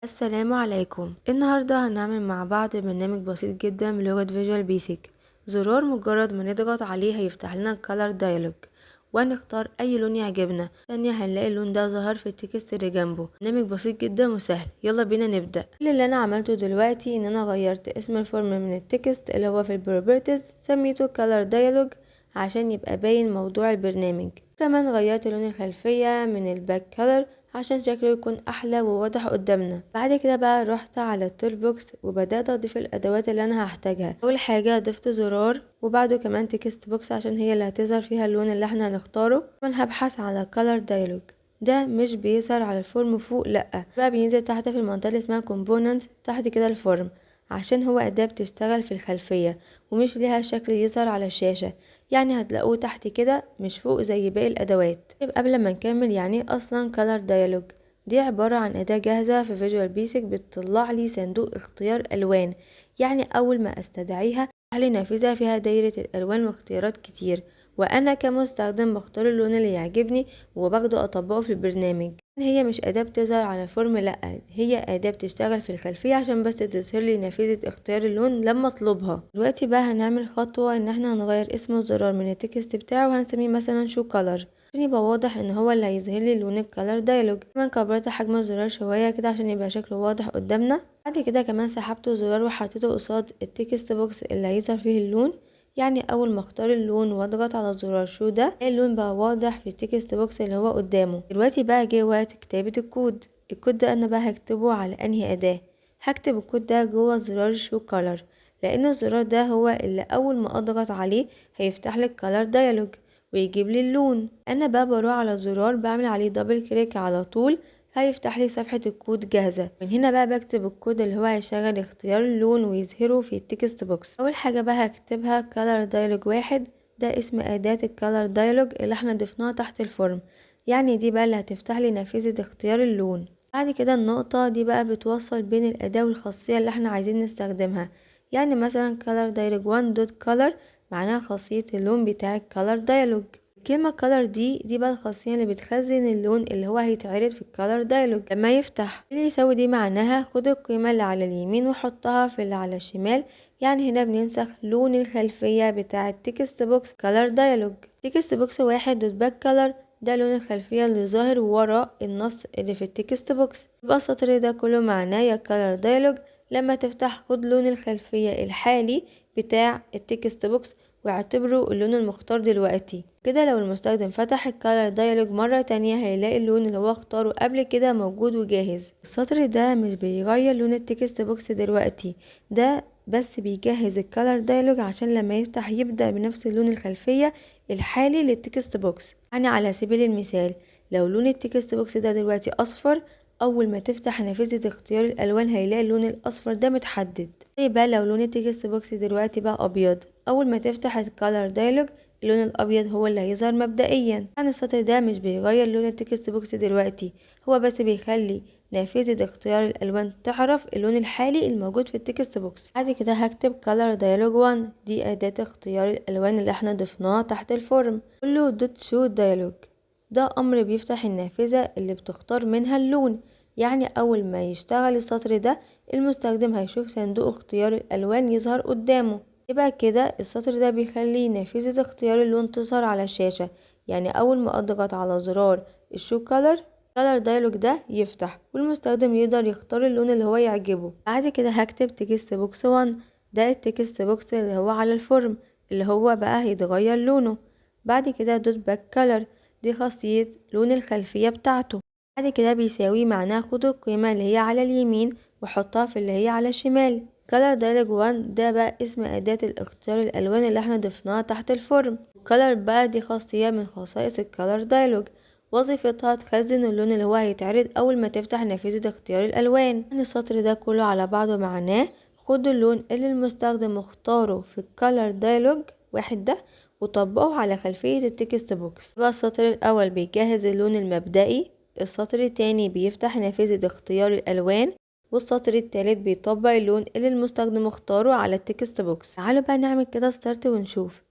السلام عليكم. النهاردة هنعمل مع بعض برنامج بسيط جدا بلغة Visual Basic. زرار مجرد ما نضغط عليه هيفتح لنا Color Dialog وهنختار اي لون يعجبنا. ثانية هنلاقي اللون ده ظهر في ال text اللي جنبه. برنامج بسيط جدا وسهل، يلا بينا نبدأ. كل اللي انا عملته دلوقتي ان انا غيرت اسم ال form من ال text اللي هو في ال properties سميته Color Dialog عشان يبقى باين موضوع البرنامج. كمان غيرت لون الخلفية من ال back color عشان شكله يكون احلى وواضح قدامنا. بعد كده بقى رحت على ال toolbox وبدات اضيف الادوات اللي انا هحتاجها. اول حاجه ضفت زرار وبعده كمان text box عشان هي اللي هتظهر فيها اللون اللي احنا هنختاره. كمان هبحث على color dialog، ده مش بيظهر على ال form فوق، لا بقى بينزل تحت في المنطقه اللي اسمها components تحت كده ال form، عشان هو أداة بتشتغل في الخلفية ومش ليها شكل يظهر على الشاشة، يعني هتلاقوه تحت كده مش فوق زي باقي الأدوات. طيب قبل ما نكمل، يعني ايه أصلا Color Dialog؟ دي عبارة عن أداة جاهزة في Visual Basic بتطلع لي صندوق اختيار ألوان، يعني أول ما أستدعيها لي نافذة فيها دايرة الألوان واختيارات كتير، وأنا كمستخدم بختار اللون اللي يعجبني وباخده أطبقه في البرنامج. هي مش أداة بتظهر على ال form، لأ هي أداة بتشتغل في الخلفية عشان بس تظهر لي نافذة اختيار اللون لما اطلبها. دلوقتي بقى هنعمل خطوة ان احنا هنغير اسم الزرار من ال text بتاعه وهنسميه مثلا show color عشان يبقى واضح ان هو اللي هيظهر لي لون ال color dialog. كمان كبرت حجم الزرار شوية كده عشان يبقى شكله واضح قدامنا. بعد كده كمان سحبت الزرار وحطيته قصاد ال text box اللي هيظهر فيه اللون، يعني اول ما اختار اللون واضغط على زرار show ده اللون بقى واضح في ال text box اللي هو قدامه. دلوقتي بقى جه وقت كتابة الكود. الكود ده انا بقى هكتبه على انهي اداة؟ هكتب الكود ده جوه زرار show color، لان الزرار ده هو اللي اول ما اضغط عليه هيفتح لي ال color dialog ويجيب لي اللون. انا بقى بروح على الزرار بعمل عليه double click على طول هيفتح لي صفحة الكود جاهزة. من هنا بقى بكتب الكود اللي هو هيشغل اختيار اللون ويظهره في ال text box. اول حاجة بقى هكتبها color dialog 1، ده اسم اداة ال color dialog اللي احنا ضفناها تحت ال form، يعني دي بقى اللي هتفتح لي نافذة اختيار اللون. بعد كده النقطة دي بقى بتوصل بين الاداة والخاصية اللي احنا عايزين نستخدمها، يعني مثلا color dialog 1 dot color معناها خاصية اللون بتاع ال color dialog. كلمة color دي بقى الخاصية اللي بتخزن اللون اللي هو هيتعرض في ال color dialog لما يفتح. اللي يساوي دي معناها خد القيمة اللي على اليمين وحطها في اللي على الشمال، يعني هنا بننسخ لون الخلفية بتاع ال text box color dialog. text box 1 dot back color ده لون الخلفية اللي ظاهر ورا النص اللي في ال text box. يبقى السطر ده كله معناه يا color dialog لما تفتح خد لون الخلفية الحالي بتاع ال text box واعتبره اللون المختار دلوقتي. كده لو المستخدم فتح ال color dialog مرة تانية هيلاقي اللون اللي هو اختاره قبل كده موجود وجاهز. السطر ده مش بيغير لون ال text box دلوقتي، ده بس بيجهز ال color dialog عشان لما يفتح يبدأ بنفس اللون الخلفية الحالي لل text box. يعني على سبيل المثال لو لون ال text box ده دلوقتي اصفر، اول ما تفتح نافذة اختيار الالوان هيلاقي اللون الاصفر ده متحدد. طيب بقى لو لون ال text box دلوقتي بقى ابيض، اول ما تفتح ال color dialog اللون الابيض هو اللي هيظهر مبدئيا. يعني السطر ده مش بيغير لون ال text box دلوقتي، هو بس بيخلي نافذة اختيار الالوان تعرف اللون الحالي الموجود في ال text box. بعد كده هكتب color dialog 1، دي اداة اختيار الالوان اللي احنا ضفناها تحت ال form. كله dot show dialog ده امر بيفتح النافذة اللي بتختار منها اللون، يعني اول ما يشتغل السطر ده المستخدم هيشوف صندوق اختيار الالوان يظهر قدامه. يبقى كده السطر ده بيخلي نافذة اختيار اللون تظهر على الشاشة، يعني اول ما اضغط على زرار ال show color color dialog ده يفتح والمستخدم يقدر يختار اللون اللي هو يعجبه. بعد كده هكتب text box 1، ده ال text box اللي هو على ال form اللي هو بقى هيتغير لونه. بعد كده dot back color دي خاصية لون الخلفية بتاعته. بعد كده بيساوي معناه خد القيمة اللي هي على اليمين وحطها في اللي هي على الشمال. color dialog 1 ده بقى اسم أداة الاختيار الألوان اللي احنا ضفناها تحت ال form. color بقى دي خاصية من خصائص ال color dialog، وظيفتها تخزن اللون اللي هو هيتعرض أول ما تفتح نافذة اختيار الألوان. يعني السطر ده كله على بعضه معناه خد اللون اللي المستخدم اختاره في ال color dialog 1 ده وطبقه على خلفية ال text box. بقى السطر الأول بيجهز اللون المبدئي، السطر التاني بيفتح نافذة اختيار الألوان، والسطر التالت بيطبق اللون اللي المستخدم اختاره على ال text box. تعالوا بقى نعمل كده start ونشوف.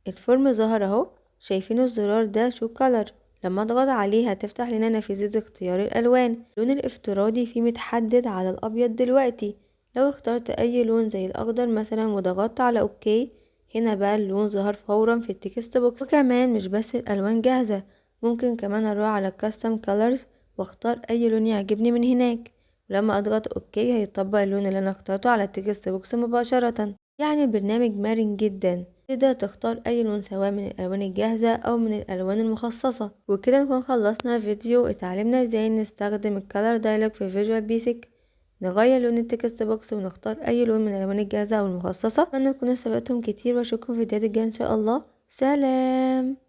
ال form ظهر اهو، شايفين الزرار ده show color لما اضغط عليه هتفتح لنا نافذة اختيار الالوان. اللون الافتراضي فيه متحدد على الابيض دلوقتي، لو اخترت اي لون زي الاخضر مثلا وضغطت على okay، هنا بقى اللون ظهر فورا في ال text box. وكمان مش بس الالوان جاهزة، ممكن كمان اروح على custom colors واختار اي لون يعجبني من هناك، ولما اضغط okay هيطبق اللون اللي انا اخترته على ال text box مباشرة. يعني البرنامج مرن جدا، تقدر تختار اي لون سواء من الالوان الجاهزة او من الالوان المخصصة. وكده نكون خلصنا فيديو اتعلمنا ازاي نستخدم ال color dialog في Visual Basic، نغير لون ال text box ونختار اي لون من الالوان الجاهزة او المخصصة. اتمنى تكونوا استفدتم كتير، واشوفكم في فيديوهات الجاية ان شاء الله. سلام.